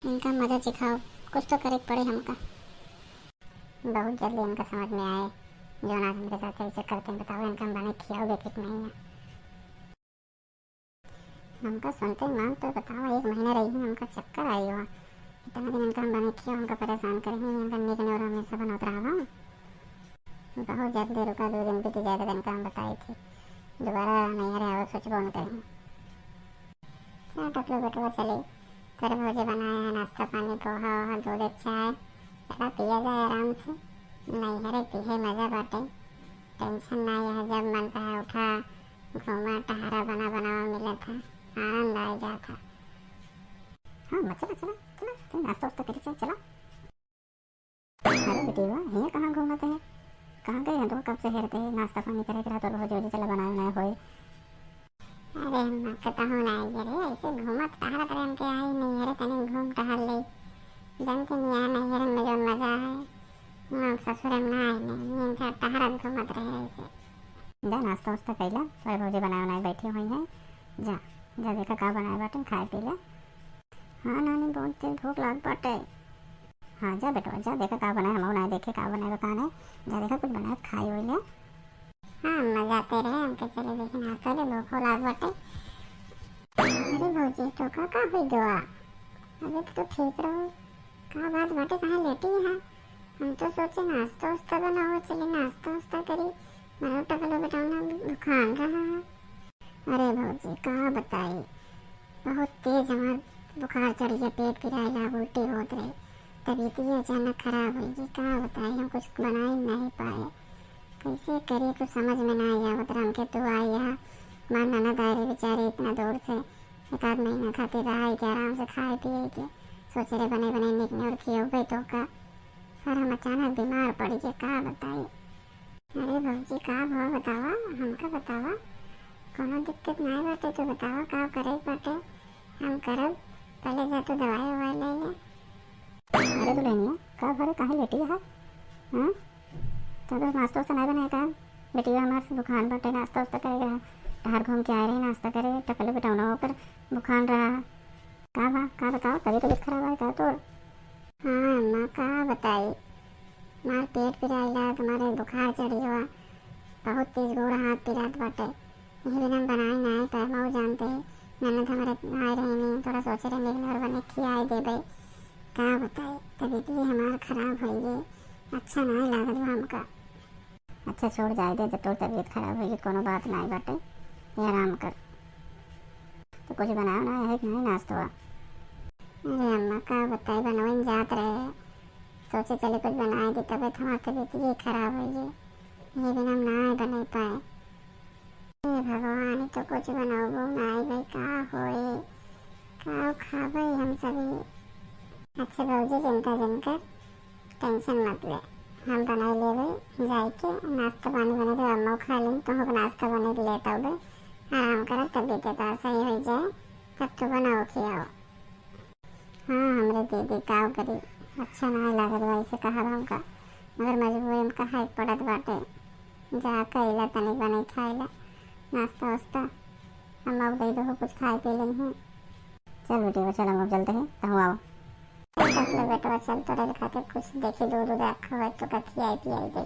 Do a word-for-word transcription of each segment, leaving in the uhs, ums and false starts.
इनका मजा चिखाओ, कुछ तो करे के पड़े हमका। बहुत जल्दी इनका समझ में आए, जो आज हमरे साथ ऐसे करते हैं। बताओ, इनका हम बने खियाओगे कि नहीं? हमका सुनते ही मन तो बताओ, एक महीना रही हमका चक्कर आई हुआ। इतना दिन इनका हम बने खियाओ, हमका परेशान करे हैं, इनका नीक नेवर हमेशा बनत रहा। बहुत जल्दी रुका, दो दिन बीत जाए तो इनका हम बताई थी, दोबारा नैहर आवे सोचबो न करें। चल टकलू बेटवा, चली, तोरे भौजी बनाए हैं नाश्ता पानी, पोहा ओहा, दूध, चाय, चला पिया जाए आराम से। नैहरे के है मजा बाटे, टेंशन ना है, जब मन कहे उठा, घूमा टहरा, बना बनावा मिलत है, आनंद आ जात है। हाँ अम्मा, चला चला चला, तू नाश्ता वास्ता करी, चल चला। अरे बेटीवा, हियाँ कहाँ घूमत है? कहाँ गए हैं तो कब से हेरते हैं? नाश्ता पानी करे के रहा तो रोज रोज चला बनाए बनाए होए। अरे अम्मा, कतहूँ ना आई रे, ऐसे घूमत टहरत रहे, हमके आई नहीं, अरे तनी घूम टहर ले। जानते नहीं, यहाँ नैहर में जो मजा है, वहाँ ससुर में ना आई नहीं, ये इनका टहरत घूमत रहे ऐसे। जा नाश्ता वास्ता कैला, सारे भौजी बनाए बनाए बैठी हुई हैं। जा, जा देखा का बनाए बाटे, खाए पी ले। हाँ नानी, बहुत तेज भूख लाग बाटे। हाँ जा बेटवा, जा देखा का बनाए, हमहू ना देखे का बनाए बा, का नहीं। जा देखा कुछ बनाए खाए होई ले। हाँ अम्मा, जाते रहे, हमके चले देखे नाश्ता ले, भूखो लाग बाटे। अरे भौजी, तो का का हुई गवा? अबे तो ठीक रहो, का बात बाटे, कहाँ लेटी है? हम तो सोचे नाश्ता उस्ता बनाओ, चले नाश्ता उस्ता करी। मरो टकलो बेटौना बुखार रहा है। अरे भौजी, का बताई, बहुत तेज हमार बुखार चढ़ गया, पेट पिराए लाग, उल्टी होत रहे, तबीयत ये अचानक खराब हुई गई, का बताई, हम कुछ बनाई नहीं पाए, कैसे करी, कुछ समझ में ना आवत रहा हमके। तू आई यहाँ, हमार ननद आए रहे बेचारे इतना दूर से, एक आध महीना खातिर रहा के आराम से खाए पिए के, सोचे रहे बने बने नीक नेवर खियौबे तो का, और हम अचानक बीमार पड़ गए, का बताई। अरे भौजी, का भवा बतावा, हमका बतावा, कोनो दिक्कत नाई बाटे तो बतावा, का करे के बाटे, हम करब, पहले जा तू दवाई उवाई ले ले। अरे दुल्हनिया, का भरे काहे लेटी है? हाँ? तो अगर नाश्ता वास्ता नाई बनाए का? बेटिया हमार से भुखान बाटे, नाश्ता वास्ता करे रहा, बाहर घूम के आए रही नाश्ता करे, टकले बेटौना ओकर भुखान रहा। का बा, का बताओ, तबीयत तबीयत खराब है का तोर? हाँ अम्मा, का बताई, हमार पेट पिराइला, हमारे बुखार चढ़ी हुआ, बहुत तेज गोड़ हाथ पिरात बाटे, यही बिना हम बनाए ना आए पाए, मऊ जानते हैं, ननद हमारे आए रही नहीं, थोड़ा सोचे रहे मेरे और बने खियाए देबे, का बताई, तबीयत ये हमार खराब हुई है, अच्छा ना लागत बा हमका। अच्छा छोड़, जाए दे, जब तोर तबीयत खराब होई, कोनो बात नाई बाटे, ये आराम कर। तो कुछ बनाओ ना है कि नहीं नाश्तवा? अरे अम्मा, का बताई, बनवन जात रहे, सोचे चले कुछ बनाए दे, तबीयत हमार तबीयत ये खराब हुई है, ये बिना हम ना बने पाए। हे भगवान, तो कुछ बनाओ नाई भाई, का होए, का खाबे हम सभी। अच्छा भौजी, चिंता जिन कर, टेंशन मत ले, हम बनाई लेबे, जाए के नाश्ता पानी बने देबे, अम्मा खा लें, तुम नाश्ता बने के लेत आउबे, आराम कर, तबीयत तो सही हो जाए, तब तो बनाओ खियाओ। हाँ हमरे दीदी, का करी, अच्छा ना लागत बा ऐसे कहा हमका, मगर मजबूरी में कहा पड़त बाटे, जा कैला तनी बने खाइला नाश्ता वास्ता, हम लोग दे दो कुछ खाए पी लें हैं। चल बेटी, चल हम लोग चलते हैं, तहु आओ। चल तक ले बेटवा, चल तोरे खातिर कुछ देखी, दूध उध रखा हुआ है, तो का खियाई पियाई दे।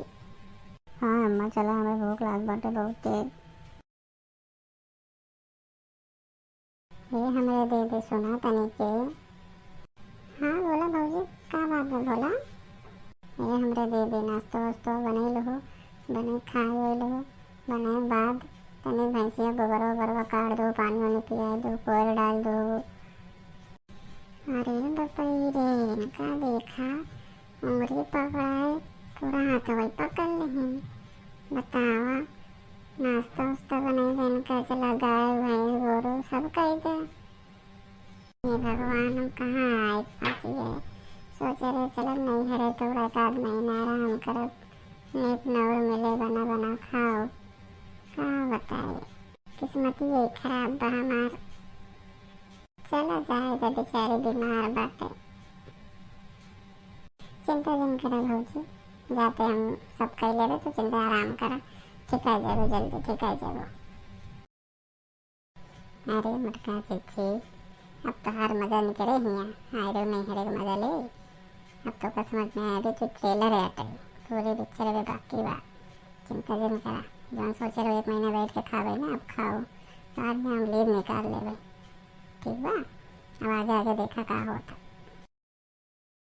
हाँ अम्मा, चला, हमें भूख लाग बाटे बहुत तेज। ये हमरे दीदी, सुना तनी के। हाँ बोला भौजी, का बात बा बोला। ये हमरे दीदी, नाश्तो वास्तो बने लहो, बने खाए हुए लहो, बने बाद तनी भैंसिया गोबरवा ओबरवा काट दो, पानी वानी पियाए दो, कोयर डाल दो। अरे बपई रे, इनका देखा, उंगरी पकड़ाए, पूरा हाथवा पकड़ लेहिन। बतावा, नाश्ता उस्ता बनाई दे इनका, चला गाय भैंस गोरू सब कई दे। हे भगवान, हम कहाँ आए फंसी है। सोचे रहे चलो नैहरे थोड़ा एक आध महीना आराम करब, नीक नौर मिले, बना बना खाओ। का बताए, किस्मत ये खराब बा हमार। चला जाए दे, बेचारी बीमार बाटे। चिंता जिन करा भौजी, जाते हम सब कई लेबे, तो चिंता आराम करा, ठीक आ जाबो जल्दी, ठीक आ जाबो। अरे मोटका चिच्ची, अब तोहार मजा निकरे हिया, आयरो नहीं हरे के मजा ले। अब तो का समझ में आया कि ट्रेलर है अटल, पूरे पिक्चर अबे बाकी बा। चिंता जिन करा, जौन सोचे रहो एक महीना बैठ के खावे ना, अब खाओ, बाद में हम लीव निकाल लेबे। ठीक बा, अब आगे आगे देखा का होता।